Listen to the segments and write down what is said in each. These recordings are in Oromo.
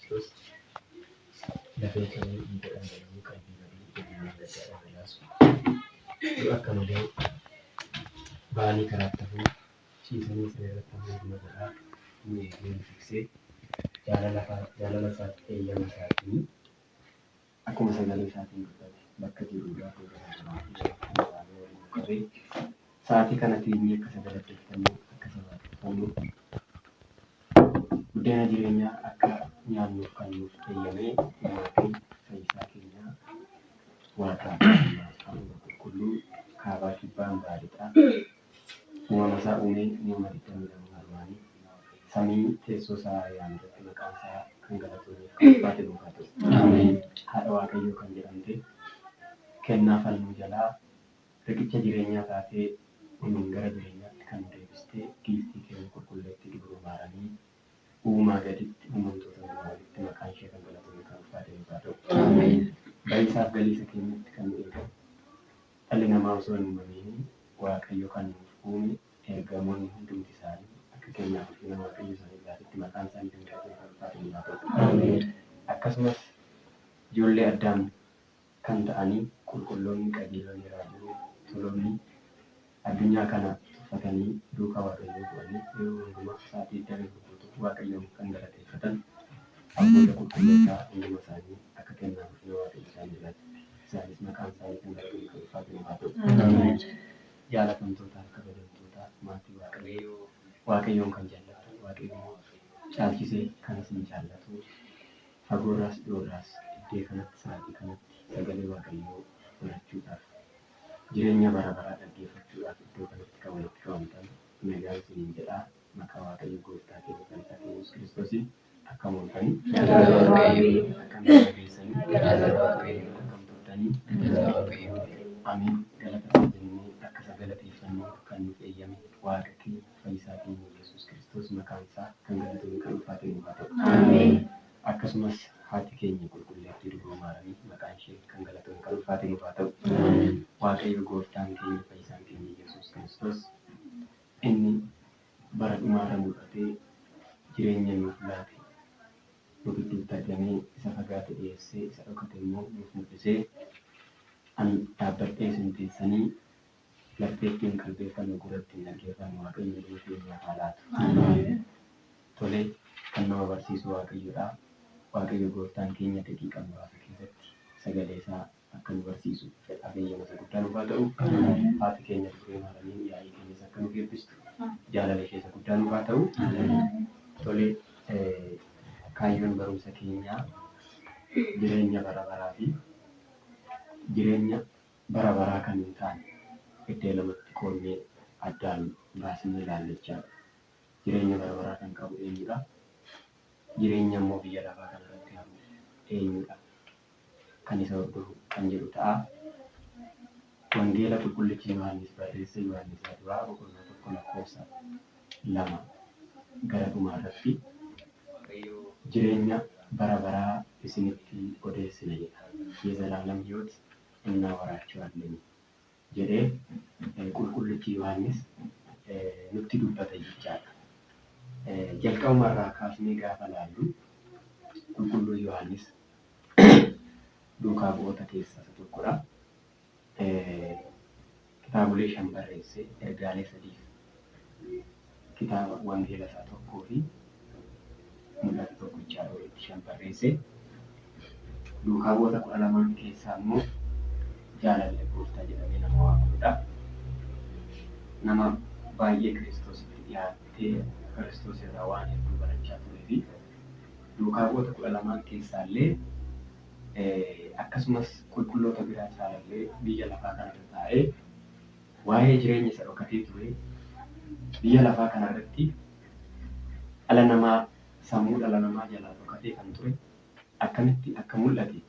Kiristoos lafee cabee dhiiga dhangala'uu qalbii badii ogummaa gaddaa dhangalaasu du'a akka malee ba'anii karaatti hafuu ciisanii siree irratti hafuu hunduma jalaa nu eegee nu tiksee jaalala isaatti eeyyama isaatiin akkuma sagalee isaatiin dubbate bakka jirurraa fuula duraa waliin nu qabee sa'aatii kana teenyee akka isa galateeffannu akka isa waaqeffannu buddeena jireenyaa akka nyaannuuf kan nuuf eeyyamee uumaa keenya fayyisaa keenya Waaqa hafuura qulqulluu kaabaa kibbaan baha lixaa uumama isaa uumee uumama 22 armaanii samii teessoo isaa yaam irratti maqaan isaa kan galatoomeef kan ulfaate nuuf haa ta'u. Haadha Waaqayyoo kan jedhamte kennaa fannoo jalaa riqicha jireenyaa taatee nuun gara jireenyaatti kan nu deebistee giiftii keenya qulqulleettii Dubroo Maaramii uumaa gaditti uumamtoota hundumaa olitti maqaan ishee kan galatoome kan ulfaate nuuf haa ta'u. Ba'iisaaf galiisa keenyatti kan nu eegan dhalli namaa osoo hin uumamiin Waaqayyo kan nuuf uume ergamoonni hundumti isaanii akka kennaaf ulfina Waaqayyo isaanii laatetti maqaan isaanii kan galatoome kan ulfaate nuuf haa ta'u. Akkasumas ijoollee Addaam kan ta'anii qulqulloonni qajeelonni raajonni toloonni addunyaa kana tuffatanii duukaa Waaqayyoo bu'anii yeroo hundumaa sa'aatii 24 guutuu Waaqayyoon kan galateeffatan abboota qulqullootaa hunduma isaanii akka kennaa ulfina Waaqayyo isaanii laatetti isaanis maqaan isaanii kan galatame kan ulfaate nuuf haa ta'u. Jaalatamtootaaf kabajamtoota maatii Waaqayyoo Waaqayyoon kan jaallattan Waaqayyoon caalchisee kan isin jaallatu fagoorraas dhiyoorraas iddee kanatti sa'aatii kanatti sagalee Waaqayyoo barachuudhaaf jireenya bara baraa dhaggeeffachuudhaaf iddoo kanatti kan walitti qabamtan nagaan isiniin jedhaa maqaa Waaqayyo gooftaa keenya fayyisaa keenya Yesuus Kiristoosiin akkam ooltanii akkam nageessanii akkam turtanii Ameen. Galata isaa jennee akka isa galateeffannu kan nuuf eeyyame Waaqa keenya fayyisaa keenya Yesuus Kiristoos maqaan isaa kan galatoomu kan ulfaate nuuf haa ta'u. Akkasumas haati keenya qulqulleettii Dubroo Maaramii maqaan ishee kan galatoomu kan ulfaate nuuf haa ta'u. Waaqayyo gooftaan keenya fayyisaan keenya Yesuus Kiristoos inni bara dhumaarra mul'atee jireenya nuuf laate nu gidduutti argamee isa fagaate dhiyeessee isa dhokate immoo nuuf mul'isee an dhaabbadhee isin teessanii laphee ittiin qalbeeffannu gurra ittiin dhaggeeffannu Waaqayyo hunduma keenyaaf haa laatu. Tole kan nama barsiisu Waaqayyodha. Waaqayyo gooftaan keenya daqiiqaa muraasa keessatti sagalee isaa akka nu barsiisu fedhaaf eeyyama isa guddaa nuuf haa ta'u. Haati keenya Dubree Maaramiin yaa'ii keenyas akka nuuf eebbistu jaalala ishee isa guddaa nuuf haa ta'u. Tole kaayyoon barumsa keenyaa jireenya bara baraa fi jireenya bara baraa kan hin taane iddoo lamatti qoodnee addaan baasnee ilaalla jechaadha. Jireenya bara baraa kan qabu eenyudha? Jireenya immoo biyya lafaa kanarratti hafu eenyudha? Kan isa hordofu kan jedhu ta'a. Wangeela qulqullichi Yohaannis barreesse Yohaannis isa duraa boqonnaa 1 lakkoofsa 2 gara dhumaa irratti jireenya bara baraa isinitti odeessina jedha. የዘላለም ሕይወት እናወራችኋለን jedhee qulqullichi Yohaannis nutti dubbata jechaadha. Jalqabumarraa kaasnee gaafa laallu qulqulluu Yohaannis duukaa bu'oota keessaa isa tokkodha. Kitaabolee 5 barreessee ergaalee 3 kitaaba wangeela isaa tokkoo fi mul'ata tokkichaa walitti 5 barreesse. Duukaa bu'oota 12 keessaa immoo jaalalli gooftaa jedhamee nama waamamudha. Nama baay'ee Kiristoositti dhiyaattee Kiristoos irraa waan hedduu barachaa turee fi duukaa bu'oota 12 keessaallee akkasumas qulqulloota biraa caalallee biyya lafaa kanarra taa'ee waa'ee jireenya isa dhokatee ture biyya lafaa kanarratti dhala namaa sammuu dhala namaa jalaa dhokatee kan ture akkamitti akka mul'ate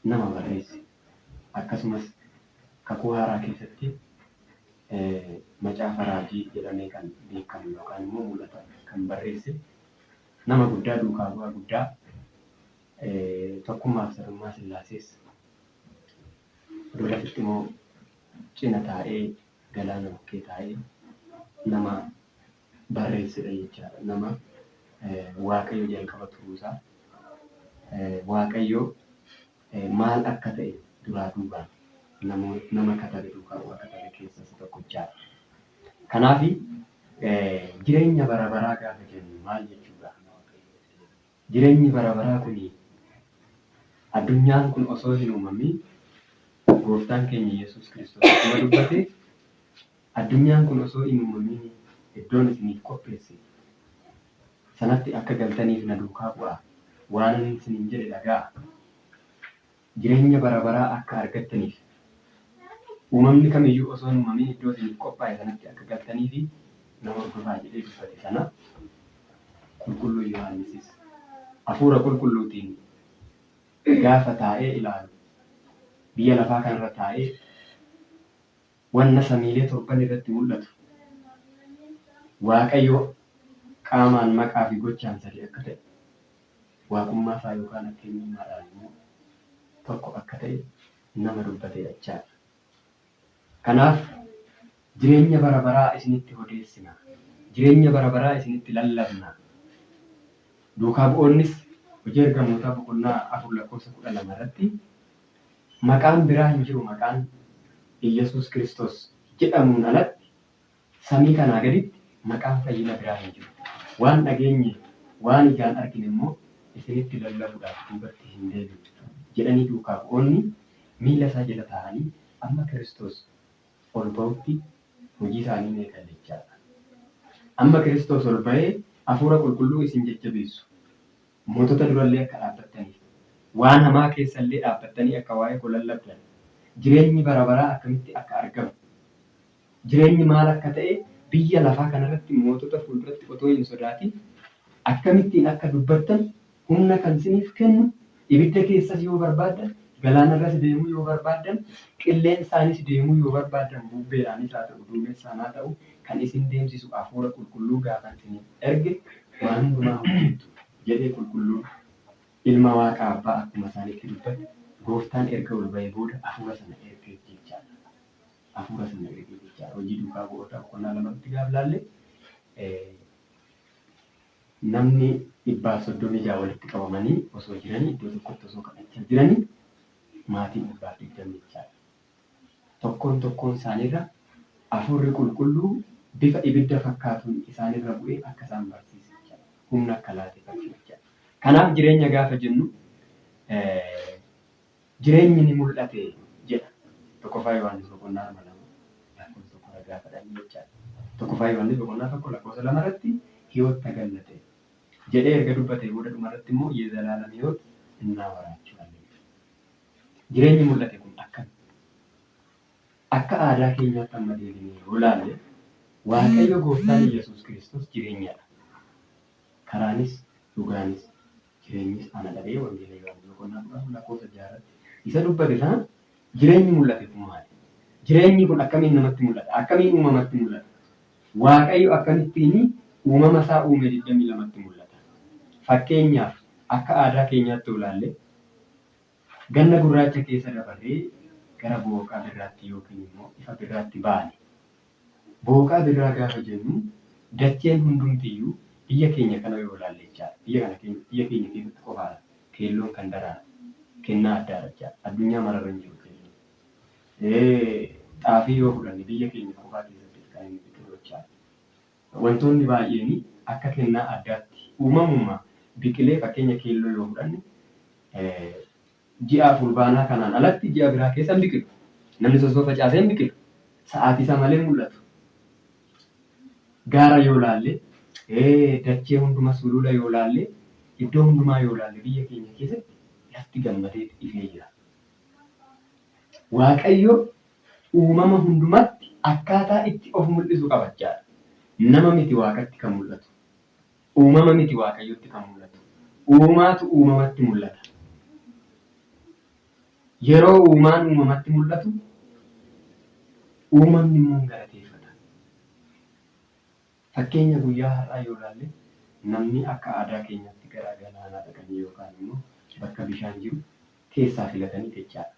nama barreesse. Akkasumas kakuu haaraa keessatti macaafa raajii jedhamee kan beekamu yookaan immoo mul'ata kan barreesse nama guddaa duukaa bu'aa guddaa tokkummaa fi sadummaa Sillaasees Odola Fixximoo cina taa'ee galaana bukkee taa'ee nama barreessedha jechaadha. Nama Waaqayyo jalqaba turuusaa, Waaqayyo maal akka ta'e duraa duubaan nama katabe duukaa bu'aa katabe keessaa isa tokkichaadha. Kanaaf jireenya bara baraa gaafa jennu maal jechuudha? Jireenyi bara baraa kun addunyaan kun osoo hin uumamin gooftaan keenya Yesuus Kiristoos akkuma dubbate addunyaan kun osoo hin uumamin iddoon isiniif qopheesse sanatti akka galtaniif na duukaa bu'aa waan inni isiniin jedhe dhaga'a. Jireenya bara baraa akka argattaniif uumamni kamiyyuu osoo hin uumamin iddoo isiniif qophaa'e sanatti akka galtaniif na hordofaa jedhee dubbate sana qulqulluu Yohaannisis hafuura qulqulluutiin gaafa taa'ee ilaalu biyya lafaa kanarra taa'ee wanna samiilee torban irratti mul'atu Waaqayyo qaamaan maqaa fi gochaan sadi akka ta'e waaqummaa isaa yookaan akka eenyummaadhaan immoo tokko akka ta'e nama dubbatedha jechaadha. Kanaaf jireenya bara baraa isinitti odeessina. Jireenya bara baraa isinitti lallabna. Duukaa bu'oonnis hojii ergamootaa boqonnaa 4 lakkoofsa 12 irratti maqaan biraa hin jiru maqaan Iyyasuus Kiristoos jedhamuun alatti samii kanaa gaditti maqaan fayyina biraa hin jiru. Waan dhageenye waan ijaan argine immoo isinitti lallabuudhaaf duubatti hin deebinu jedhanii duukaa bu'oonni miila isaa jala taa'anii amma Kiristoos ol ba'utti hojii isaanii ni eegalle jechaadha. Amma Kiristoos ol ba'ee hafuura qulqulluu isin jajjabeessu mootota durallee akka dhaabbattaniif waan hamaa keessallee dhaabbattanii akka waa'ee koo lallabdan jireenyi bara baraa akkamitti akka argamu jireenyi maal akka ta'e biyya lafaa kanarratti mootota fuulduratti otoo hin sodaatin akkamittiin akka dubbattan humna kan siniif kennu ibidda keessas yoo barbaaddan galaanarras deemuu yoo barbaaddan qilleensaanis deemuu yoo barbaaddan bubbeedhaanis haa ta'u duumessaan haa ta'u kan isin deemsisu hafuura qulqulluu gaafa isiniif erge waan hundumaa hojjettu jedhee qulqulluu ilma waaqa abbaa akkuma isaanitti dubbate gooftaan erga ol ba'ee booda hafuura sana ergeef jechaadha. Hafuura sana ergeef jechaadha. Hojii duukaa bu'oota boqonnaa lamatti gaafa laalle namni 136 walitti qabamanii osoo jiranii iddoo tokkotti osoo kadhachaa jiranii maatiin 120 jechaadha. Tokkoon tokkoon isaaniirra hafuurri qulqulluu bifa ibidda fakkaatuun isaanirra bu'ee akka isaan barsiise jechaadha. Humna akka laate jechaadha. Kanaaf jireenya gaafa jennu jireenyi ni mul'ate jedha. Tokkoffaa Yohaannis boqonnaa 2 lakkoofsa 1 gaafa dhanne jechaadha. Tokkoffaa Yohaannis boqonnaa 1 lakkoofsa 2 irratti hiyoot tagallate jedhee erga dubbatee booda dhumarratti immoo የዘላለም ሕይወት እናወራችኋለን። Jireenyi mul'ate kun akkami? Akka aadaa keenyaatti amma deebinee yoo ilaalle Waaqayyo gooftaan Yesuus Kiristoos jireenyadha. Karaanis dhugaanis jireenyis ana dhabee wangeela Yohaannis boqonnaa 14 lakkoofsa 6 irratti isa dubbate sana jireenyi mul'ate kun maali? Jireenyi kun akkamiin namatti mul'ata? Akkamiin uumamatti mul'ata? Waaqayyo akkamittiin uumama isaa uume 22tti mul'ata? Fakkeenyaaf akka aadaa keenyaatti yoo ilaalle ganna gurraacha keessa dabarree gara booqaa birraatti yookiin immoo ifa birraatti baane. Booqaa birraa gaafa jennu dacheen hundumtiyyuu biyya keenya kana yoo ilaalle jechaadha. Biyya keenya keessatti qofaadha keelloon kan daraaru kennaa addaadha jechaadha. Addunyaa mararra hin jiru keelloon. Xaafii yoo fudhanne biyya keenya qofaa keessatti kan inni biqilu jechaadha. Wantoonni baay'een akka kennaa addaatti uumamuma biqilee fakkeenya keelloo yoo fudhanne ji'a fulbaanaa kanaan alatti ji'a biraa keessa hin biqilu. Namni sosoo facaasee hin biqilu. Sa'aatii isaa malee mul'atu. Gaara yoo laalle, dachee hundumaa sulula yoo laalle, iddoo hundumaa yoo laalle biyya keenya keessatti lafti gammadee ifee jira. Waaqayyo uumama hundumatti akkaataa itti of mul'isu qaba jechaadha. Nama miti waaqatti kan mul'atu. Uumama miti waaqayyotti kan mul'atu. Uumaatu uumamatti mul'ata. Yeroo uumaan uumamatti mul'atu uumamni immoo hin galateeffata. Fakkeenya guyyaa har'aa yoo ilaalle namni akka aadaa keenyaatti gara galaanaa dhaqanii yookaan immoo bakka bishaan jiru keessaa filatanii jechaadha.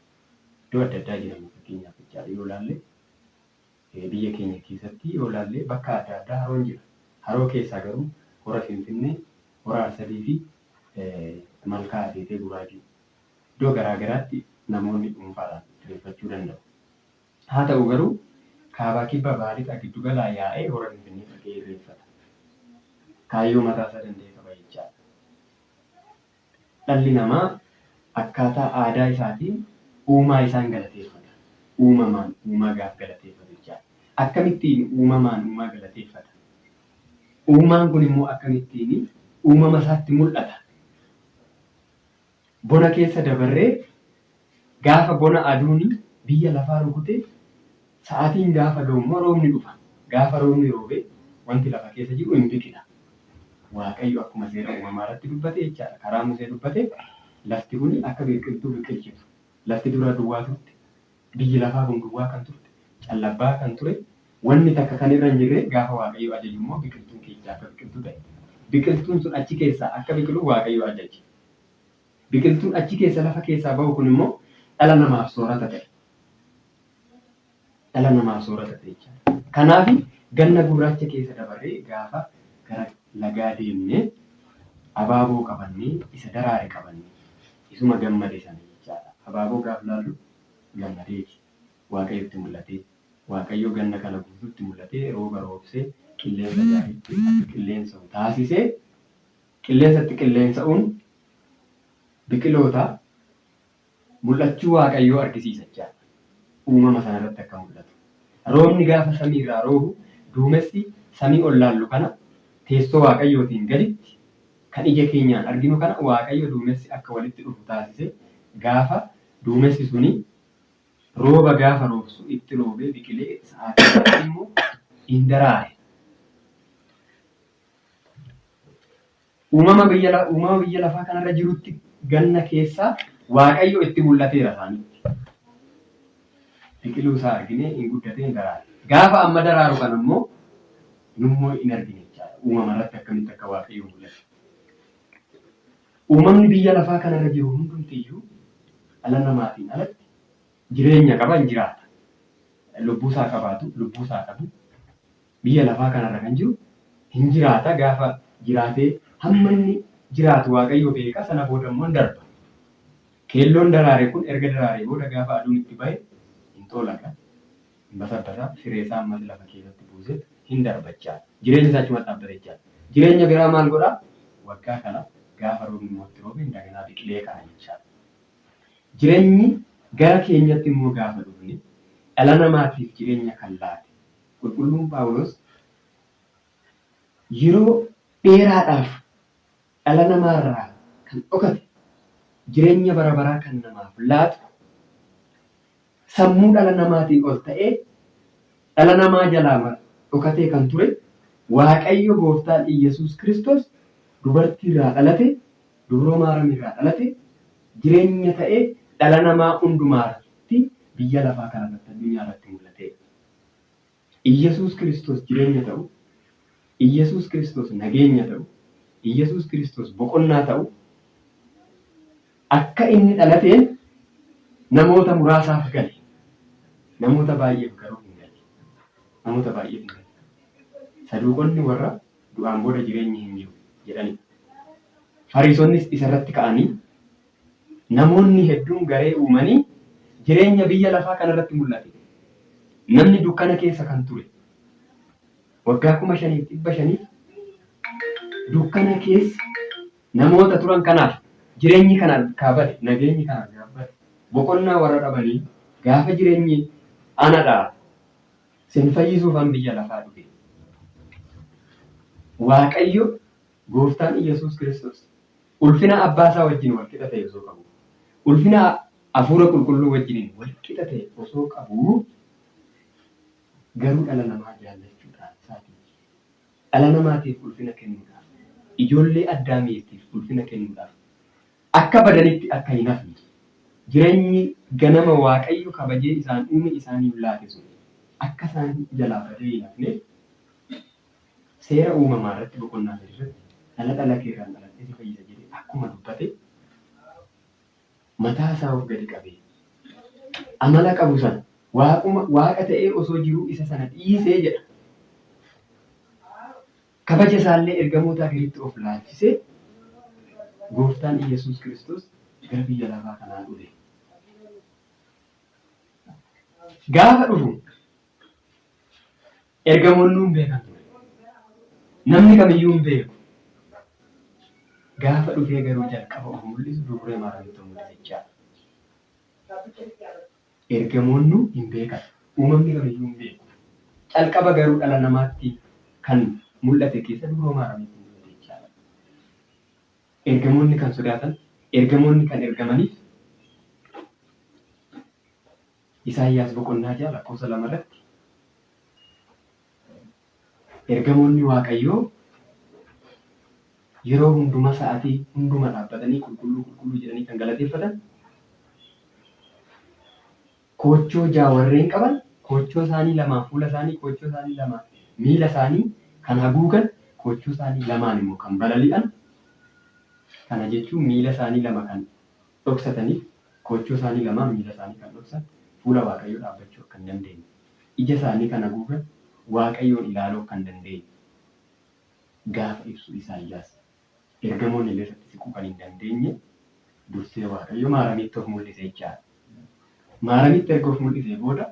Iddoo adda addaa jiran fakkeenyaaf jechaadha yoo ilaalle biyya keenya keessatti yoo ilaalle bakka adda addaa haroon jira. Haroo keessaa garuu hora Finfinnee Hora Arsadii fi Malkaa Ateetee Guraagee. Iddoo garaa garaatti namoonni dhuunfaadhaan irreeffachuu danda'u. Haa ta'u garuu kaabaa kibba baha lixa giddu galaa yaa'ee hora Finfinnee dhaqee irreeffata. Kaayyoo mataa isaa danda'e qaba jechaadha. Dhalli namaa akkaataa aadaa isaatiin uumaa isaan galateeffata. Uumamaan uumaa gaaf galateeffatu jechaadha. Akkamittiin uumamaan uumaa galateeffata? Uumaan kun immoo akkamittiin uumama isaatti mul'ata? Bona keessa dabarree gaafa bona aduun biyya lafaa rukute sa'aatiin gaafa ga'u immoo roobni dhufa. Gaafa roobni roobe wanti lafa keessa jiru hin biqila. Waaqayyo akkuma seera uumamaa irratti dubbate jechaadha. Karaa Musee dubbate lafti kun akka biqiltuu biqilchitu. Lafti dura duwwaa turte. Biyyi lafaa kun duwwaa kan turte. Callabbaa kan ture. Wanni takka kan irra hin jirre gaafa Waaqayyo ajaju immoo biqiltuun keessaa akka biqiltuu ta'e. Biqiltuun sun achi keessaa akka biqilu Waaqayyo ajaje. Biqiltuun achi keessa lafa keessaa bahu kun immoo dhala namaaf soorata ta'e. Dhala namaaf soorata ta'e jechaadha. Kanaaf ganna gurraacha keessa dabarree gaafa gara lagaa deemnee abaaboo qabannee isa daraare qabannee isuma gammade sana jechaadha. Abaaboo gaaf laallu gammadeeti. Waaqayyotti mul'atee Waaqayyo ganna kana guutuutti mul'atee rooba roobsee qilleensa gaariitti akka qilleensa'u taasisee qilleensatti qilleensa'uun biqiloota mul'achuu Waaqayyoo argisiisa jechaadha. Uumama sanarratti akka mul'atu. Roobni gaafa samiirraa roobu duumessi samii ol laallu kana teessoo Waaqayyootiin gaditti kan ija keenyaan arginu kana Waaqayyo duumessi akka walitti dhufu taasise gaafa duumessi suni rooba gaafa roobsu itti roobee biqilee sa'aatii sanatti immoo hin daraare. Uumama biyya lafaa kanarra jirutti ganna keessaa Waaqayyo itti mul'ateera isaanitti. Biqiluu isaa argine hin guddatee hin daraare. Gaafa amma daraaru kana immoo nummoo hin argine jechaadha. Uumama irratti akkamitti akka Waaqayyo mul'ate. Uumamni biyya lafaa kanarra jiru hundumtiyyuu dhala namaatiin alatti jireenya qaba hin jiraata. Lubbuu isaa qabaatu, lubbuu isaa qabu biyya lafaa kanarra kan jiru hin jiraata gaafa jiraatee hamma inni jiraatu Waaqayyo beeka sana booda immoo hin darba. Keelloon daraare kun erga daraaree booda gaafa aduun itti bahe hin xoolaga, hin basabbasa, firee isaa ammas lafa keessatti buusee hin darba jechaadha. Jireenya isaa achumatti dhaabbata jechaadha. Jireenya biraa maal godhaa? Waggaa kana gaafa roobni immoo itti roobe indaganaa biqilee ka'a jechaadha. Jireenyi gara keenyatti immoo gaafa dhufne dhala namaatiif jireenya kan laate Qulqulluun Phaawulos yeroo dheeraadhaaf dhala namaarraa kan dhokate jireenya bara baraa kan namaaf laatu sammuu dhala namaatiin ol ta'ee dhala namaa jalaa dhokatee kan ture Waaqayyo gooftaan Iyyasuus Kiristoos dubartiirraa dhalate dubroo Maaramiirraa dhalate jireenya ta'ee dhala namaa hundumaatti biyya lafaa kanarratti addunyaa irratti mul'ateedha. Iyyasuus Kiristoos jireenya ta'u, Iyyasuus Kiristoos nageenya ta'u, Iyyasuus Kiristoos boqonnaa ta'u akka inni dhalateen namoota muraasaaf gale. Namoota baay'eef garuu hin galle. Namoota baay'eef hin galle. Saduuqonni warra du'aan booda jireenyi hin jiru jedhanidha. Fariisonnis isarratti ka'anii namoonni hedduun garee uumanii jireenya biyya lafaa kanarratti mul'ate. Namni dukkana keessa kan ture waggaa 5500 dukkana keessa namoota turan kanaaf jireenyi kan harkaa bade, nageenyi kan harkaa bade, boqonnaa warra dhabanii gaafa jireenyi anadha sin fayyisuufan biyya lafaa dhufe. Waaqayyo gooftaan Iyyasuus Kiristoos ulfina abbaa isaa wajjin wal qixa ta'e osoo qabu, ulfina hafuura qulqulluu wajjiniin wal qixa ta'e osoo qabu garuu dhala namaa jaallachuudhaan isaatiin dhala namaatiif ulfina kennuudhaaf, ijoollee Addaamiitiif ulfina kennuudhaaf akka badanitti akka hin hafne jireenyi ganama Waaqayyo kabajee isaan uume isaaniif laate sun akka isaan jalaa badee hin hafneef seera uumamaa irratti boqonnaa sadi irratti dhala dhala keerraan dhaladhee si fayyisa jedhee akkuma dubbate mataa isaa of gadi qabee amala qabu sana waaquma waaqa ta'ee osoo jiruu isa sana dhiisee jedha. Kabaja isaallee ergamootaa gaditti of laalchisee Gooftaan Iyyasuus Kiristoos gara biyya lafaa kanaa dhufe. Gaafa dhufu ergamoonni hin beekan ture. Namni kamiyyuu hin beeku. Gaafa dhufee garuu jalqaba of mul'isu dubree Maariyaamitti of mul'ise jechaadha. Ergamoonni hin beekan. Uumamni kamiyyuu hin beeku. Calqaba garuu dhala namaatti kan mul'ate keessa dubroo Maariyaamitti mul'ate jechaadha. Ergamoonni kan sodaatan, ergamoonni kan ergamaniif Isaayyaas boqonnaa 6 lakkoofsa 2 irratti ergamoonni Waaqayyoo yeroo hunduma sa'atii hunduma dhaabbatanii qulqulluu qulqulluu jedhanii kan galateeffatan koochoo ja'a warreen qaban koochoo isaanii lamaan fuula isaanii koochoo isaanii lamaan miila isaanii kan haguugan koochoo isaanii lamaan immoo kan balali'an kana jechuun miila isaanii lama kan dhoksataniif koochoo isaanii lamaan miila isaanii kan dhoksan fuula Waaqayyoo dhaabbachuu akka hin dandeenye, ija isaanii kan haguugan Waaqayyoon ilaaluu akka hin dandeenye gaafa ibsu Isaayyaas ergamoonni illee isatti siquu kan hin dandeenye dursee Waaqayyo Maaramitti of mul'ise jechaadha. Maaramitti erga of mul'isee booda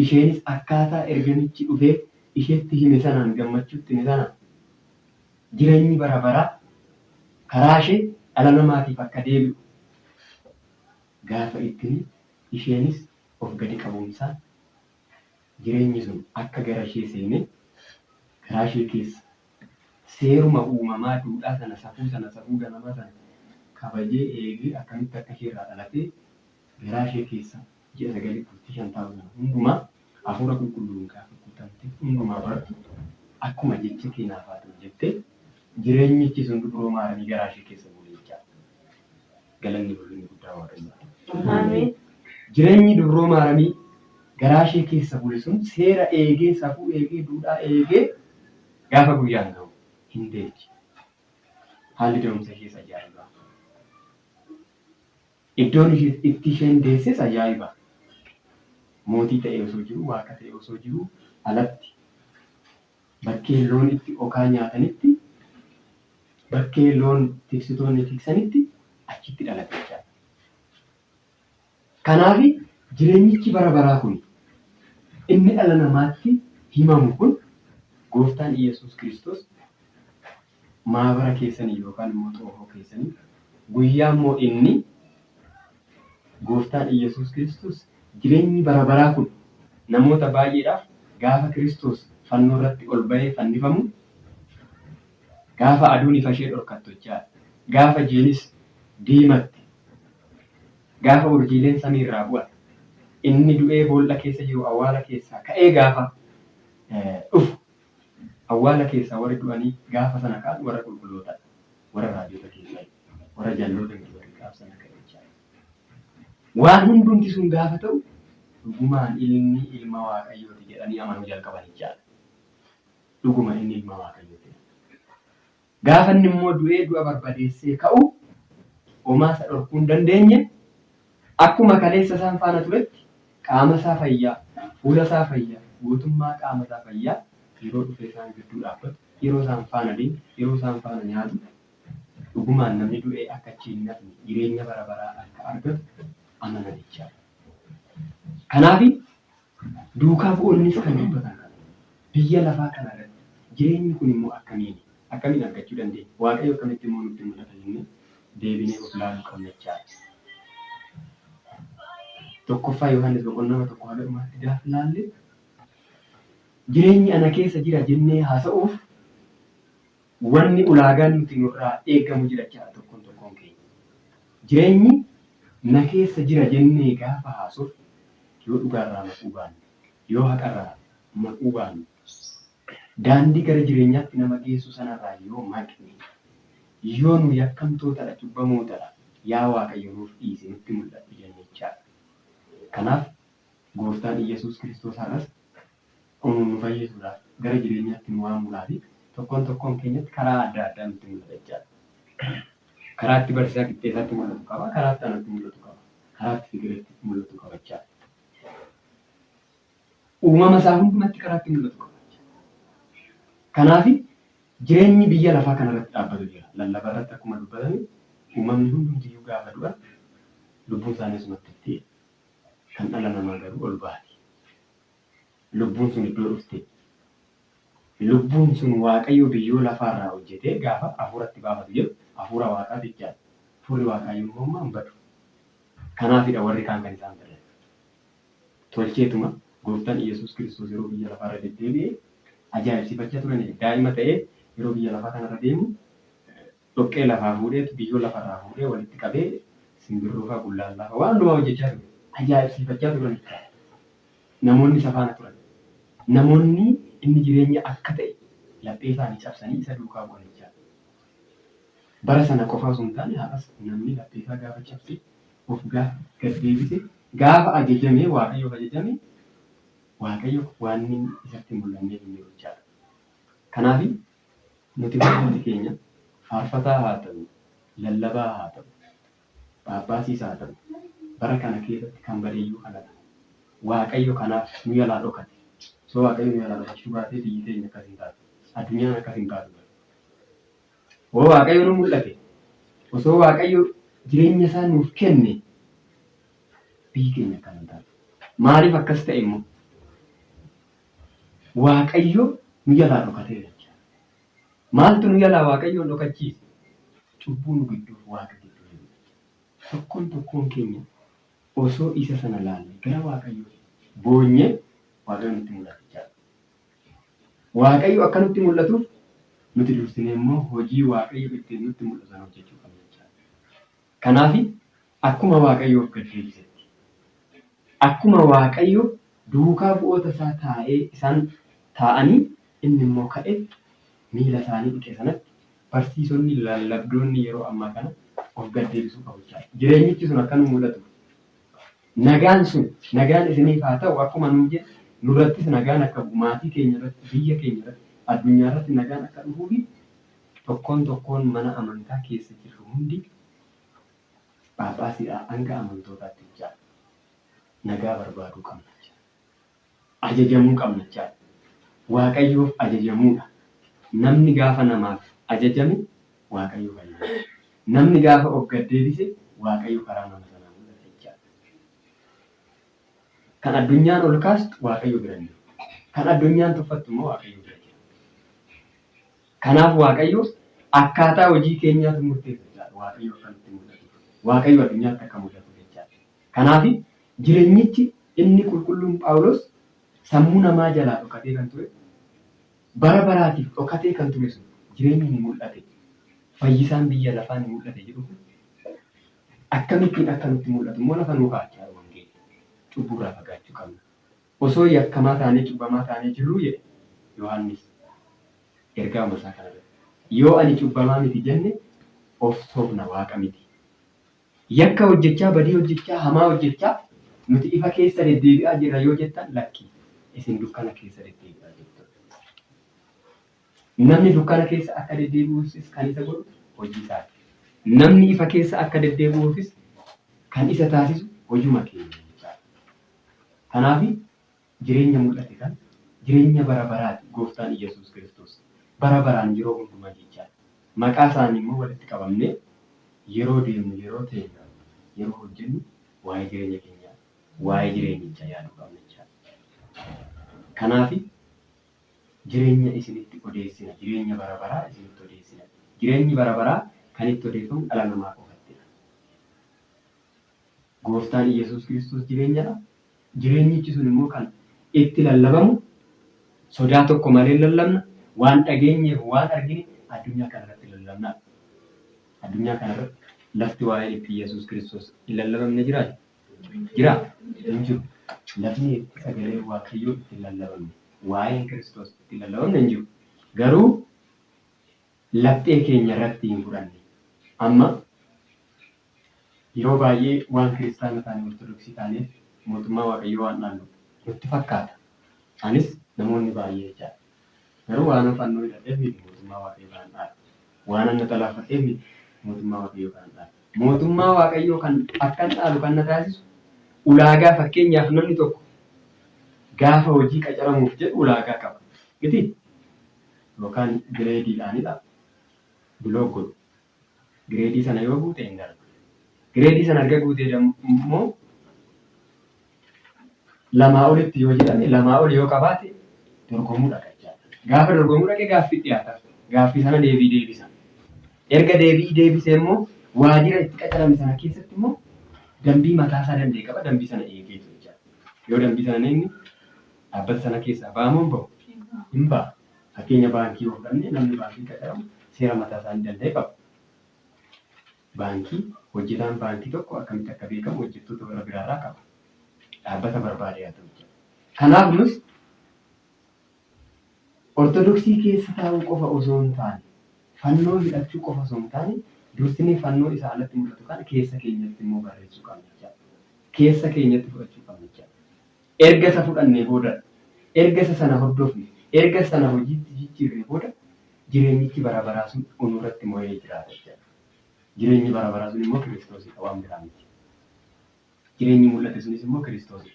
isheenis akkaataa ergamichi dhufee isheetti hime sanaan gammachuutti hime sanaan jireenyi bara baraa karaa ishee dhala namaatiif akka deebi'u gaafa itti hime isheenis of gadi qabuumsaan jireenyi sun akka gara ishee seenee garaa ishee keessa seeruma uumamaa duudhaa sana safuu sana safuu ganamaa sana kabajee eegee akkamitti akka ishee irraa dhalatee garaa ishee keessa ji'a sagalii bultii shan taa'u sana hundumaa hafuura qulqulluun gaafa guutamte hundumaa bartu akkuma jecha kee naaf haa ta'u jettee jireenyichi sun dubroo Maaramii garaa ishee keessa bu'e jechaadha. Galanni ulfinni guddaa Waaqayyooti. Ameen. Jireenyi dubroo Maaramii garaa ishee keessa bule sun seera eegee, safuu eegee, duudhaa eegee gaafa guyyaan ga'u hin deechi. Haalli da'umsa ishees ajaa'iba. Iddoon ishee itti isheen deesses ajaa'iba. Mootii ta'ee osoo jiruu, waaqa ta'ee osoo jiruu alatti bakkee loon itti okaa nyaatanitti, bakkee loon tiksitoonni tiksanitti achitti dhalate jechaadha. Kanaaf jireenyichi bara baraa kun inni dhala namaatti himamu kun gooftaan Iyyasuus Kiristoos maabara keessanii yookaan immoo xoofoo keessanii guyyaa immoo inni gooftaan Iyyasuus Kiristoos jireenyi bara baraa kun namoota baay'eedhaaf gaafa Kiristoos fannoo irratti ol ba'ee fannifamu gaafa aduun ifa ishee dhorkattu jechaadha. Gaafa jiinis diimatte gaafa urjiileen samii irraa bu'an inni du'ee boolla keessa jiru awwaala keessaa ka'ee gaafa dhufu awwaala keessaa warri du'anii gaafa sana ka'an warra qulqullootadha. Warra raajota keessaa warra jalloota miti warri gaaf sana ka'e jechaadha. Waan hundumti sun gaafa ta'u dhugumaan ilmi ilma Waaqayyooti jedhanii amanuu jalqaban jechaadha. Dhuguma inni ilma Waaqayyooti. Gaafa inni immoo du'ee du'a barbadeessee ka'u homaa isa dhorkuu hin dandeenye akkuma kaleessa isaan faana turetti qaama isaa fayyaa, fuula isaa fayyaa, guutummaa qaama isaa fayyaa yeroo dhufee isaan gidduu dhaabbatu, yeroo isaan faana deemu, yeroo isaan faana nyaatu dhugumaan namni du'ee akka achi hin hafne jireenya bara baraa akka argatu amanan jechaadha. Kanaaf duukaa bu'oonnis kan dubbatan kana. Biyya lafaa kana irratti jireenyi kun immoo akkamiini? Akkamiin argachuu dandeenya? Waaqayyo akkamitti immoo nutti mul'ata jennee deebinee of ilaaluu qabna jechaadha. Tokkoffaa Yohaannis boqonnaa tokko haga dhumaatti gaafa ilaalle jireenyi ana keessa jira jennee haasa'uuf wanni ulaagaan nuti nurraa eegamu jira jechaadha tokkoon tokkoon keenya. Jireenyi na keessa jira jennee gaafa haasofnu yoo dhugaarraa maquu baanne, yoo haqarraa maquu baanne, daandii gara jireenyaatti nama geessu sanarraa yoo maqne, yoo nu yakkamtootadha, cubbamootadha, yaa Waaqayyo nuuf dhiisi, nutti mul'adhu jenne jechaadha. Kanaaf gooftaan Iyyasuus Kiristoos har'as nu fayyisuudhaaf gara jireenyaatti nu waamuudhaaf tokkoon tokkoon keenyatti karaa adda addaa nutti mul'ata jechaadha. Karaa itti barsiisaa qixxeessaatti mul'atu qaba, karaa itti anatti mul'atu qaba, karaa itti figireetti mul'atu qaba jechaadha. Uumama isaa hundumatti karaa itti mul'atu qaba jechaadha. Kanaaf jireenyi biyya lafaa kanarratti dhaabbatu jira. Lallaba irratti akkuma dubbatame Uumamni hundumtiyyuu gaafa du'an lubbuun isaanii asumatti hafti. Kan dhala namaa garuu ol baati. Lubbuun sun iddoo dhufte. Lubbuun sun Waaqayyo biyyoo lafaarraa hojjetee gaafa hafuuratti baafatu jedhu hafuura Waaqaa jechaadha. Hafuurri Waaqaa yommuu ammaa hin badu. Kanaafidha warri kaan kan isaan badan. Tolcheetuma gooftaan Iyyasuus Kiristoos yeroo biyya lafaarra deddeebi'e ajaa'ibsiifachaa turan. Daa'ima ta'ee yeroo biyya lafaa kanarra deemu dhoqqee lafaa fuudheetu biyyoo lafarraa fuudhee walitti qabee simbirroo fa'aa bullaallaa fa'aa waan hundumaa hojjechaa ture. Ajaa'ibsiifachaa turan. Namoonni isa faana turan. Namoonni inni jireenya akka ta'e laphee isaanii cabsanii isa duukaa bu'an jechaadha. Bara sana qofa osoo hin taane har'as namni laphee isaa gaafa cabse of gaafa gad deebise gaafa ajajame Waaqayyoof ajajame Waaqayyo waan inni isatti hin mul'anneef hin jiru jechaadha. Kanaaf nuti hundumti keenya faarfataa haa ta'u, lallabaa haa ta'u, Phaaphaasiis haa ta'u, bara kana keessatti kan badeyyuu kanadha. Waaqayyo kanaaf nu jalaa dhokate. Osoo Waaqayyo nu jalaa dhokachuu baatee biyyi teenya akkas hin taatu. Addunyaan akkas hin taatu. Hoo Waaqayyo nu mul'ate, osoo Waaqayyo jireenya isaa nuuf kenne biyyi keenya akkana hin taatu. Maaliif akkas ta'e immoo? Waaqayyo nu jalaa dhokateera jechuudha. Maaltu nu jalaa Waaqayyoon dhokachiise? Cubbuu nu gidduuf Waaqa gidduu jiru. Tokkoon tokkoon keenya osoo isa sana laalle gara Waaqayyoo boonyee Waaqayyo nutti mul'ata jechaadha. Waaqayyo akka nutti mul'atuuf nuti dursinee immoo hojii Waaqayyo ittiin nutti mul'atu sana hojjechuu qabna jechaadha. Kanaaf akkuma Waaqayyo of gad deebisetti, akkuma Waaqayyo duukaa bu'oota isaa taa'ee isaan taa'anii inni immoo ka'e miila isaanii dhiqe sanatti barsiisonni lallabdoonni yeroo ammaa kana of gad deebisuu qabu jechaadha. Jireenyichi sun akka nu mul'atuuf nagaan sun nagaan isiniif haa ta'u akkuma nuun jedhe nurrattis nagaan akka bu'u maatii keenya irratti biyya keenya irratti addunyaa irratti nagaan akka dhufuufi tokkoon tokkoon mana amantaa keessa jirru hundi Phaaphaasiidhaa hanga amantootaatti jechaadha. Nagaa barbaaduu qabna jechaadha. Ajajamuu qabna jechaadha. Waaqayyoof ajajamuudha. Namni gaafa namaaf ajajame Waaqayyoof ajajame. Namni gaafa of gad deebise Waaqayyo karaa nama sanaa mul'ata jechaadha. Kan addunyaan ol kaastu Waaqayyo bira hin jiru. Kan addunyaan tuffattu immoo Waaqayyo bira jira. Kanaaf Waaqayyo akkaataa hojii keenyaatu murteessa jechaadha. Waaqayyo akka nutti mul'atuuf. Waaqayyo addunyaatti akka mul'atuuf jechaadha. Kanaaf jireenyichi inni qulqulluun Phaawulos sammuu namaa jalaa dhokatee kan ture bara baraatiif dhokatee kan ture sun jireenyi ni mul'ate. Fayyisaan biyya lafaa ni mul'ate jedhu kun akkamittiin akka nutti mul'atu immoo lafa nuu kaa'a jechaadha wangeelli. Cubburraa fagaachuu qabna. Osoo yakkamaa taanee cubbamaa taanee jirruu jedhe Yohaannis ergaama isaa kana irratti. Yoo ani cubbamaa miti jenne of sobna Waaqa miti. Yakka hojjechaa, badii hojjechaa, hamaa hojjechaa nuti ifa keessa deddeebi'aa jirra yoo jettan lakki isin dukkana keessa deddeebi'aa jirtu. Namni dukkana keessa akka deddeebi'uufis kan isa godhu hojii isaati. Namni ifa keessa akka deddeebi'uufis kan isa taasisu hojuma keenya jechaadha. Kanaaf jireenya mul'ate kan jireenya bara baraati gooftaan Iyyasuus Kiristoos. Bara baraan yeroo hundumaa jechaadha. Maqaa isaanii immoo walitti qabamnee yeroo deemnu, yeroo teenyu, yeroo hojjennu waa'ee jireenya keenyaa, waa'ee jireenyichaa yaaduu qabna jechaadha. Kanaaf jireenya isinitti odeessina, jireenya bara baraa isinitti odeessina. Jireenyi bara baraa kan itti odeeffamu dhala namaa qofattidha. Gooftaan Iyyasuus Kiristoos jireenyadha. Jireenyichi sun immoo kan itti lallabamu sodaa tokko malee lallabna. Waan dhageenyeef waan argine addunyaa kanarratti lallabna. Addunyaa kanarratti lafti waa'een itti Iyyasuus Kiristoos hin lallabamne jiraa? Jiraa? Hin jiru. Lafni itti sagaleen Waaqayyoo itti hin lallabamne, waa'een Kiristoos itti hin lallabamne hin jiru. Garuu laphee keenya irratti hin fudhanne. Amma Yeroo baay'ee waan kiristaana taane Ortodoksii taaneef mootummaa Waaqayyoo waan dhaallu nutti fakkaata. Anis namoonni baay'ee jechaadha. Garuu waanan fannoo hidhadheef miti mootummaa Waaqayyoo kanan dhaalu. Waanan naxalaa uffadheef miti mootummaa Waaqayyoo kanan dhaalu. Mootummaa Waaqayyoo kan akkan dhaalu kan na taasisu ulaagaa fakkeenyaaf namni tokko gaafa hojii qacaramuuf jedhu ulaagaa qaba. Miti? Yookaan gireediidhaanidha. Biloog godhu. Gireedii sana yoo guute hin darba. Gireedii sana erga guutee immoo lamaa olitti yoo jedhame lamaa ol yoo qabaate dorgomuu dhaqa jechaadha. Gaafa dorgomuu dhaqe gaaffii dhiyaata. Gaaffii sana deebii deebisa. Erga deebii deebisee immoo waajjira itti qacarame sana keessatti immoo dambii mataa isaa danda'e qaba. Dambii sana eegeetu jechaadha. Yoo dambii sana hin eegne dhaabbata sana keessaa ba'a moo hin bahu? Hin ba'a. Fakkeenya baankii yoo fudhanne namni baankii qacaramu seera mataa isaa danda'e qaba. Baankii hojjetaan baankii tokko akkamitti akka beekamu hojjettoota warra biraarraa qaba. Dhaabbata barbaade haa ta'u jechuudha. Kanaaf nus Ortodoksii keessa taa'uu qofa osoo hin taane, fannoo hidhachuu qofa osoo hin taane, dursinee fannoo isa alatti mul'atu kana keessa keenyatti immoo barreessuu qabna jechaadha. Keessa keenyatti fudhachuu qabna jechaadha. Erga isa fudhannee booda, erga isa sana hordofne, erga isa sana hojiitti jijjiirree booda jireenyichi bara baraa sun nurratti mo'ee jiraata jechaadha. Jireenyi bara baraa sun immoo Kiristoosidha waan biraa miti. Jireenyi mul'ate sunis immoo Kiristoosidha.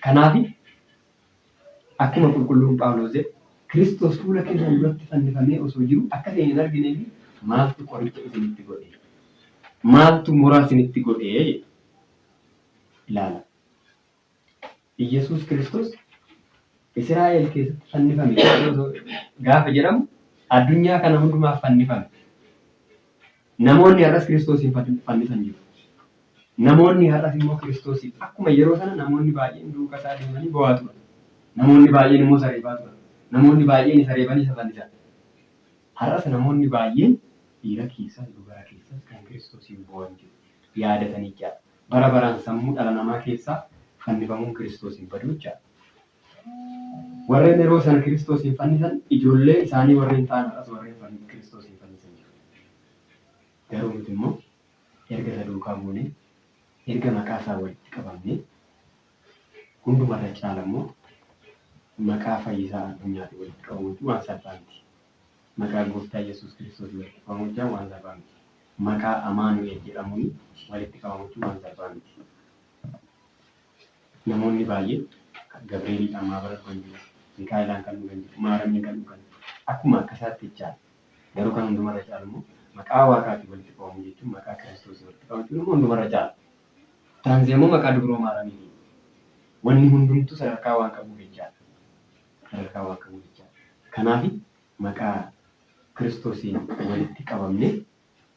Kanaaf akkuma qulqulluun Phaawulos jedhe Kiristoos fuula keessan duratti fannifamee osoo jiru akka isin hin argineef maaltu qoricha isinitti godhe? Maaltu muraa isinitti godhe? jedhe. Ilaala. Iyyasuus Kiristoos Israa'el keessatti fannifame gaafa jedhamu addunyaa kana hundumaaf fannifame. Namoonni har'as Kiristoosiin fannisan jiru. Namoonni har'as immoo Kiristoosiif akkuma yeroo sana namoonni baay'een duuka isaa deemanii bo'aa turan. Namoonni baay'een immoo isa reebaa turan. Namoonni baay'een isa reebanii isa fannisan. Har'as namoonni baay'een dhiira keessas dubara keessas kan Kiristoosiif bo'an jiru. Yaadatanii jechaadha. Bara baraan sammuu dhala namaa keessaa fannifamuun Kiristoos hin badu jechaadha. Warreen yeroo sana Kiristoosiin fannisan ijoollee isaanii warreen ta'an har'as warreen Kiristoosiin fannisan jiru. Garuu nuti immoo erga isa duukaa buunee, erga maqaa isaa walitti qabamnee, hundumarra caala immoo maqaa fayyisaa addunyaatiin walitti qabamuu jechuun waan salphaa miti. Maqaa gooftaa Yesuus Kiristoosiin walitti qabamuu jechuun waan salphaa miti. Maqaa Amaanu'el jedhamuun walitti qabamuu jechuun waan salphaa miti. Namoonni baay'een Gabreeliidhaan maabara dhufan jiru, Mikaa'elaan kan dhugan jiru, Maaramiin kan dhugan akkuma akka isaatti jechaadha. Garuu kan hundumarra caalu immoo maqaa Waaqaatiin walitti qabamuu jechuun maqaa Kiristoosiin walitti qabamuu jechuun immoo hundumarra caala. Taansee immoo maqaa Dubroo Maaramiitiin. Wanni hundumtuu sadarkaa waan qabuuf jechaadha. Sadarkaa waan qabuuf jechaadha. Kanaaf maqaa Kiristoosiin walitti qabamnee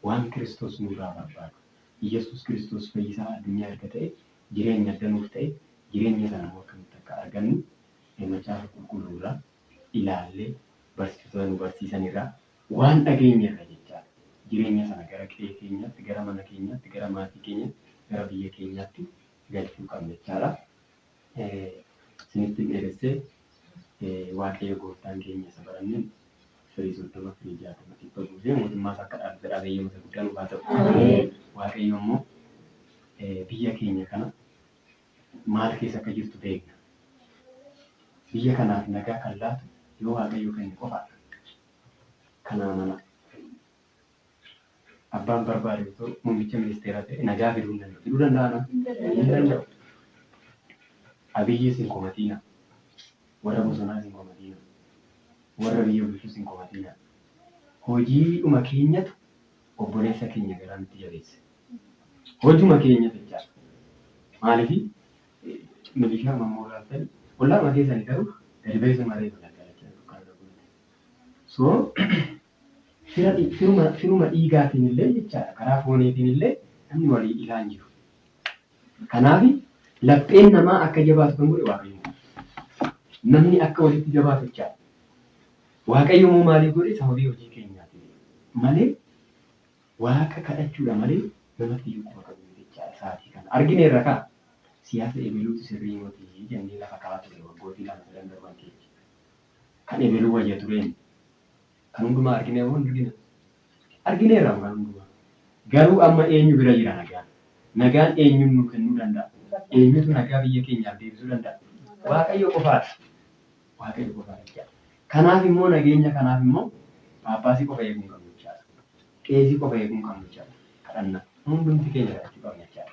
waan Kiristoos nurraa barbaadu, Iyyasuus Kiristoos fayyisaa addunyaa erga ta'e, jireenya erga nuuf ta'e, jireenya sana immoo akkamitti akka argannu Macaafa Qulqulluu irraa ilaallee barsiisota nu barsiisan irraa waan dhageenye irra jechaadha. Jireenya sana gara qe'ee keenyaatti, gara mana keenyaatti, gara maatii keenyaatti, gara biyya keenyaatti galchuu qabna jechaadha. Isinitti dheeressee Waaqayyo gooftaan keenya isa baranneen firii 30, firii 60, 100 buusee mootummaa isaa akka dhaalu fedha eeyyama isa guddaa nuuf haa ta'u. Waaqayyo immoo biyya keenya kana maal keessa akka jirtu beekna. Biyya kanaaf nagaa kan laatu yoo Waaqayyo kenne qofaadha. Kana amanaa. Abbaan barbaade otoo muummicha ministeeraa ta'e nagaa fiduu hin danda'u. Fiduu danda'a nama? Hin danda'u. Abiyyis hin komatiina. Warra bosonaas hin komatiina. Warra biyya bulchus hin komatiina. Hojiidhuma keenyatu obboleessa keenya garaa nutti jabeesse. Hojuma keenyatu jechaadha. Maaliif milishaa mammoo ilaaltanii ollaama keessanii garuu gadi ba'ee reefa galgalachaa dukkaana godhate. So fira firuma firuma dhiigaatiin illee jechaadha karaa fooniitiin illee namni walii ilaa hin jiru. Kanaaf lapheen namaa akka jabaatu kan godhe Waaqayyo. Namni akka walitti jabaatu jechaadha. Waaqayyo immoo maaliif godhe sababii hojii keenyaati malee Waaqa kadhachuudha malee namatti iyyuu quba qabu miti jechaadha sa'aatii kana. Argineerra kaa siyaasa ebeluutu sirrii moti jennee lafa kaa'aa ture waggootii lama sadan darban keessa. Kan ebeluu wayya tureen kan hundumaa arginee moo hin argine? Argineerra kan hundumaa. Garuu amma eenyu bira jira nagaan? Nagaan eenyuun nuu kennuu danda'a? Eenyutu nagaa biyya keenyaaf deebisuu danda'a? Waaqayyo qofaadha. Waaqayyo qofaadha jechaadha. Kanaaf immoo nageenya kanaaf immoo Phaaphaasii qofa eeguu hin qabnu jechaadha. Qeesii qofa eeguu hin qabnu jechaadha. Kadhannaa hundumti keenya kadhachuu qabna jechaadha.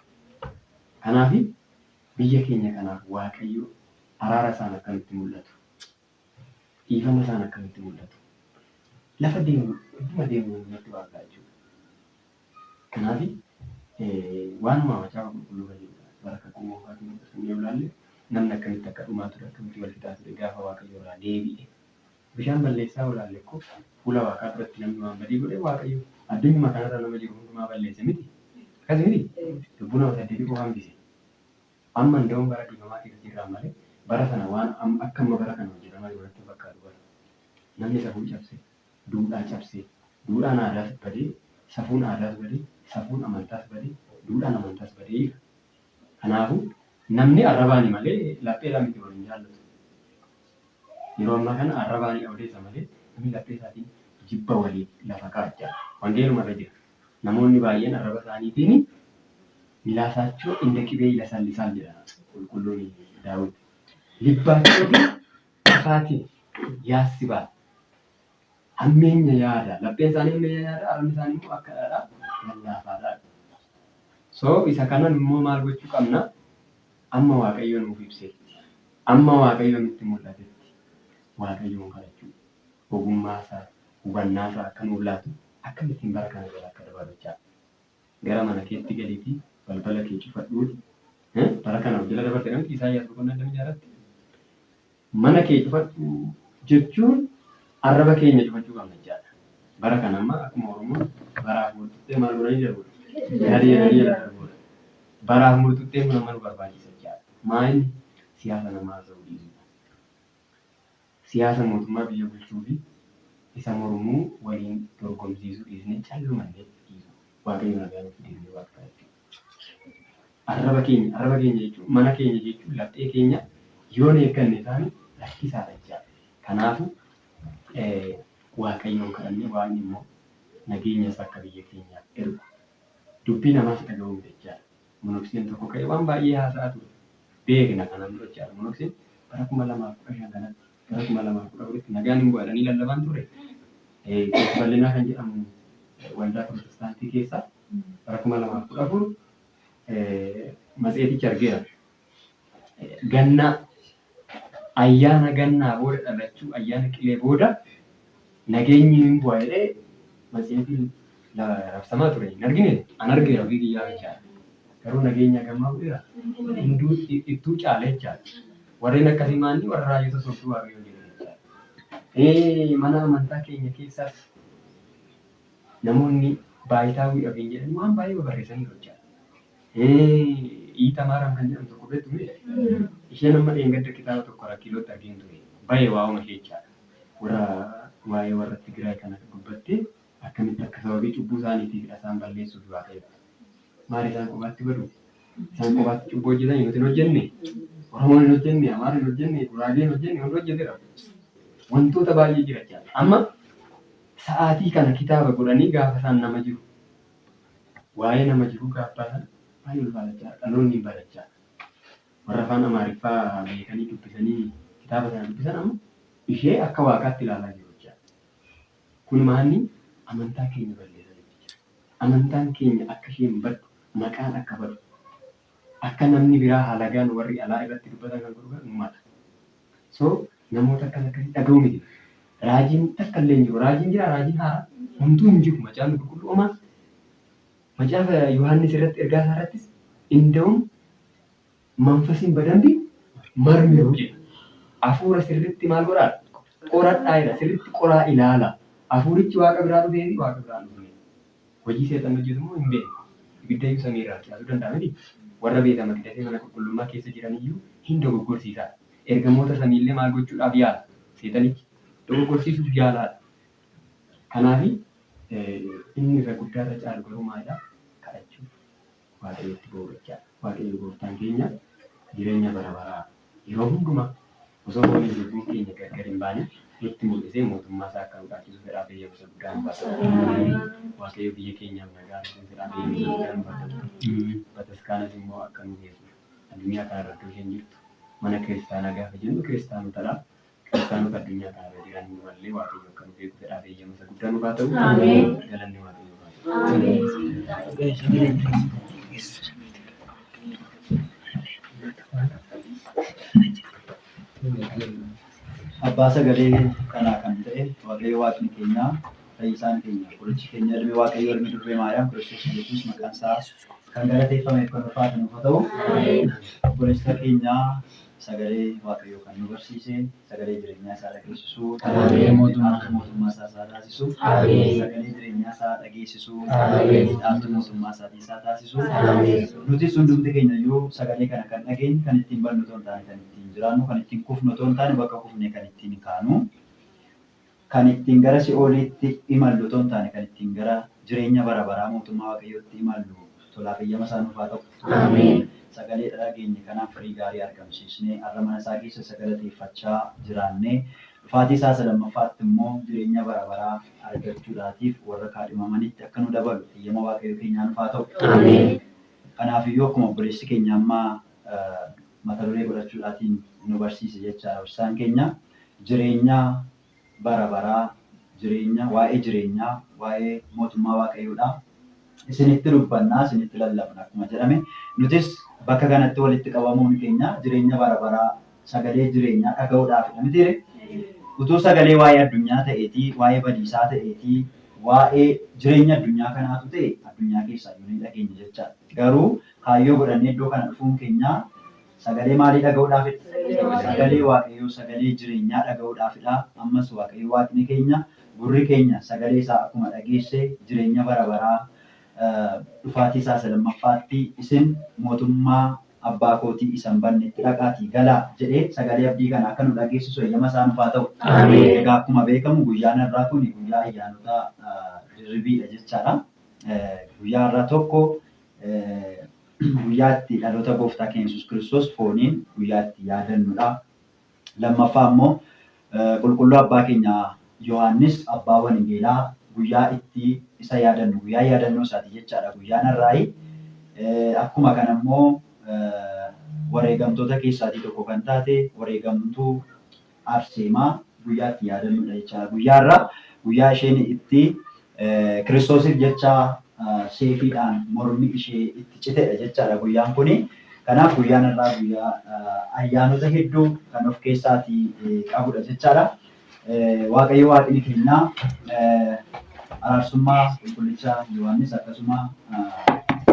Kanaaf biyya keenya kanaaf Waaqayyo araara isaan akka nutti mul'atu, dhiifama isaan akka nutti mul'atu, lafa deemnu idduma deemnu hundumatti waaqa jechuudha. Kanaaf waanuma macaafa qulqulluu kan jedhudha. Bara kakuu moofaa keessatti yoo ilaalle namni akkamitti akka dhumaa ture akkamitti wal fixaa ture gaafa Waaqayyo irraa deebi'e. Bishaan balleessaa yoo ilaalle ikkoo fuula Waaqaa duratti namni waan badii godhe Waaqayyo addunyuma kanarra nama jiru hundumaa balleesse miti. Akkas miti? Lubbuu nama saddeetii qofa hambise. Amma nda'uun bara dhiifamaa keessa jirra malee bara sana waan akka amma bara kana hojjetamaa jiru natti hin fakkaatu bara. Namni safuu cabse, duudhaa cabse, duudhaan aadaas badee, safuun aadaas badee, safuun amantaas badee, duudhaan amantaas badee jira. Kanaafuu namni arrabaani malee lapheedhaan miti wal hin jaallatu. Yeroo ammaa kana arrabaani odeessa malee namni laphee isaatiin jibba walii lafa kaa'achaa. Wangeeluma irra jira. Namoonni baay'een arraba isaaniitiin milaasaachoo inda qibee ilasallisaal jedha qulqulluun Daawit. Libbaachoo fi ifaatiin yaassibaa. Hammeenya yaada. Lapheen isaanii hammeenya yaada, arrabni isaanii immoo akka dhadhaa lallaafaadha. So isa kanan immoo maal gochuu qabna? Amma Waaqayyo nuuf ibsetti, amma Waaqayyo nutti mul'atetti Waaqayyoon kadhachuu, ogummaa isaa, hubannaa isaa akka nuuf laatu akkamittiin bara kana jala akka dabarru jechaadha. Gara mana keetti galiitii balbala kee cufadhuuti. Bara kana of jala dabarte miti Isaayyaas boqonnaa 26 irratti. Mana kee cufadhu jechuun arraba keenya cufachuu qabna jechaadha. Bara kana amma akkuma Oromoon baraaf murtuttee maal godhanii darbuudha? Gaarii jedhanii jala darbuudha. Baraaf murtutteen kun amma nu barbaachisa jechaadha. Maa inni siyaasa namaa haasa'uu dhiisuudha. Siyaasa mootummaa biyya bulchuu fi isa mormuu waliin dorgomsiisuu dhiisnee callumannee dhiisuu. Waaqayyo nagaa nuuf deemnee waaqa kadhachuu. Arraba keenya, arraba keenya jechuun mana keenya jechuun laphee keenya yoo hin eegganne taane rakkisaadha jechaadha. Kanaafuu Waaqayyoon kadhannee Waaqni immoo nageenya isaa akka biyya keenyaaf ergu dubbii namaas dhaga'uu miti jechaadha. Monokseen tokko ka'ee waan baay'ee haasa'aa ture. Beekna kanaan dura jechaadha. Monokseen bara 2015 kanatti bara 2014tti nagaan hin bu'a jedhanii lallabaan ture. Qees Bal'inaa kan jedhamu waldaa Pirotestaantii keessaa bara 2014 matseeticha argeera. Gannaa ayyaana gannaa booda dhalachuu ayyaana qilee booda nageenyi hin bu'a jedhee matseetiin rabsamaa ture. Hin argine? An argeera ofii kiyyaa jechaadha. Garuu nageenya gammaa bu'eera. Hunduu ittuu caale jechaadha. Warreen akkasii maanni warra raajota sobduu Waaqayyoo jedhu jechaadha. Mana amantaa keenya keessaas namoonni baayitaawii ofiin jedhanii waan baay'ee babarreessaniiru jechaadha. Iita Maaram kan jedhamtu tokko beektu mee? Isheen amma dheengadda kitaaba tokko Arakiilootti argeen ture. Bahe waa'uma ishee jechaadha. Warra waa'ee warra Tigraay kana dubbattee akkamitti akka sababii cubbuu isaaniitiifidha isaan balleessuuf Waaqayyo. Maali isaan kophaatti badu? Isaan kophaatti cubbuu hojjetanii nuti hin hojjenne? Oromoon hin hojjenne, Amaarri hin hojjenne, Guraageen hin hojjenne, hundi hojjeteera. Wantoota baay'ee jira jechaadha. Amma sa'aatii kana kitaaba godhanii gaafa isaan nama jiru waa'ee nama jiruu gaafa baasan baay'ee ulfaata jechaadha. Dhaloonni hin bada jechaadha. Warra afaan Amaariffaa beekanii dubbisanii kitaaba sana dubbisan amma ishee akka waaqaatti ilaalaa jiru jechaadha. Kun maanni amantaa keenya balleessa jechuudha. Amantaan keenya akka isheen baddu, maqaan akka badu, akka namni biraa halagaan warri alaa irratti dubbatan kan godhu garuu numadha. So namoota akkas akkasii dhaga'uu miti. Raajiin takka illee hin jiru. Raajiin jira, raajiin haaraa homtuu hin jiru. Macaafni qulqulluu homaa macaafa Yohaannis irratti ergaa isaa irrattis inda'uun manfasiin badambi marmiru jedha. Hafuura sirritti maal godhaa? Qoradhaa jedha. Sirritti qoraa ilaala. Hafuurichi waaqa biraa dhufee fi waaqa biraa hin dhufne. Hojii seexanni hojjetu immoo hin beeknu. Ibidda iyyuu samii irraa harcaasuu danda'a miti? Warra beeta maqdasee mana qulqullummaa keessa jiran iyyuu hin dogoggorsiisa. Ergamoota samiillee maal gochuudhaaf yaala? Seexanichi dogoggorsiisuuf yaalaadha. Kanaaf inni irra guddaa irra caalu garuu maalidha? Kadhachuu. Waaqayyotti boo'uu jechaadha. Waaqayyo gooftaan keenya jireenya bara baraa yeroo hundumaa osoo fooniif lubbuun keenya gargar hin baane nutti mul'isee mootummaa isaa akka nu dhaalchisu fedhaaf eeyyama isa guddaa nuuf haa ta'u. Waaqayyo biyya keenyaaf nagaa nuuf fedhaaf eeyyama isa guddaa nuuf haa ta'u. Bataskaanas immoo akka nu eegu addunyaa kanarra iddoo isheen jirtu mana kiristaanaa gaafa jennu kiristaanotadha. Kiristaanota addunyaa kanarra jiran hundumallee Waaqayyo akka nuuf eegu fedhaaf eeyyama isa guddaa nuuf haa ta'u. Galanni Waaqayyoof haa ta'u. Abbaa sagalee kanaa kan ta'e Waaqayyo Waaqni keenya Fayyisaan keenya qorichi keenya ilmi Waaqayyoo ilmi durbee Maariyaam Kiristoos Yesuus maqaan isaa kan galateeffameef kan ulfaatu nuuf haa ta'u. Obboleessa keenya sagalee Waaqayyoo kan nu barsiise, sagalee jireenyaa isaa dhageessisuu, mootummaa isaa isaa taasisu, sagalee jireenyaa isaa dhageessisuu, dhaaltu mootummaa isaatii isaa taasisu. Nutis hundumti keenya iyyuu sagalee kana kan dhageenye kan ittiin bannu otoo hin taane kan ittiin jiraannu, kan ittiin kufnu otoo hin taane bakka kufne kan ittiin kaanu, kan ittiin gara si'ooliitti imallu otoo hin taane kan ittiin gara jireenya bara baraa mootummaa Waaqayyootti imallu tolaaf eeyyama isaa nuuf haa ta'u. Sagalee dhageenye kanaan firii gaarii argamsiisnee har'a mana isaa keessa isa galateeffachaa jiraannee dhufaatii isaa isa lammaffaatti immoo jireenya bara baraa argachuudhaatiif warra kaadhimamanitti akka nu dabalu eeyyama Waaqayyoo keenyaa nuuf haa ta'u. Kanaafiyyuu akkuma obboleessi keenya amma mata duree godhachuudhaatiin nu barsiise jechaadha. Barsiisaan keenya jireenya bara baraa, jireenya waa'ee jireenyaa, waa'ee mootummaa Waaqayyoodha. Isinitti dubbannaa, isinitti lallabna akkuma jedhame. Nutis bakka kanatti walitti qabamuun keenya jireenya bara baraa, sagalee jireenyaa dhaga'uudhaafidha mitiire? Utuu sagalee waa'ee addunyaa ta'eetii, waa'ee badiisaa ta'eetii, waa'ee jireenya addunyaa kanaatu ta'e addunyaa keessaa iyyuu ni dhageenya jechaadha. Garuu kaayyoo godhannee iddoo kana dhufuun keenya sagalee maalii dhaga'uudhaafidha? Sagalee Waaqayyoo, sagalee jireenyaa dhaga'uudhaafidha. Ammas Waaqayyo Waaqni keenya gurri keenya sagalee isaa akkuma dhageesse jireenya bara baraa dhufaatii isaa isa lammaffaatti isin mootummaa abbaa kootii isa hin bannetti dhaqaatii galaa jedhee sagalee abdii kana akka nu dhageessisu eeyyama isaa nuuf haa ta'u. Egaa akkuma beekamu guyyaan har'aa kun guyyaa ayyaanota dirribiidha jechaadha. Guyyaa har'aa tokko guyyaa itti dhaloota gooftaa keenya Yesuus Kiristoos fooniin guyyaa itti yaadannudha. Lammaffaa immoo qulqulluu abbaa keenya Yohaannis abbaa wangeelaa guyyaa itti isa yaadannu guyyaa yaadannoo isaati jechaadha guyyaan har'aayi. Akkuma kana immoo wareegamtoota keessaatii tokko kan taate wareegamtuu Arseemaa guyyaa itti yaadannudha jechaadha. Guyyaa har'aa guyyaa isheen itti Kiristoosiif jecha seefiidhaan mormi ishee itti citedha jechaadha guyyaan kuni. Kanaaf guyyaan har'aa guyyaa ayyaanota hedduu kan of keessaatii qabudha jechaadha. Waaqayyo Waaqni keenya araarsummaa qulqullicha Yohaannis akkasuma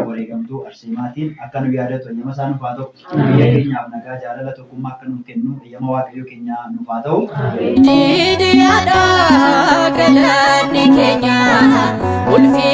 wareegamtuu Arseemaatiin akka nu yaadatu eeyyama isaa nuuf haa ta'u. Biyya keenyaaf nagaa jaalala tokkummaa akka nuuf kennu eeyyama Waaqayyo keenyaa nuuf haa ta'u. Jiidhiyaadha galanni keenya ulfi.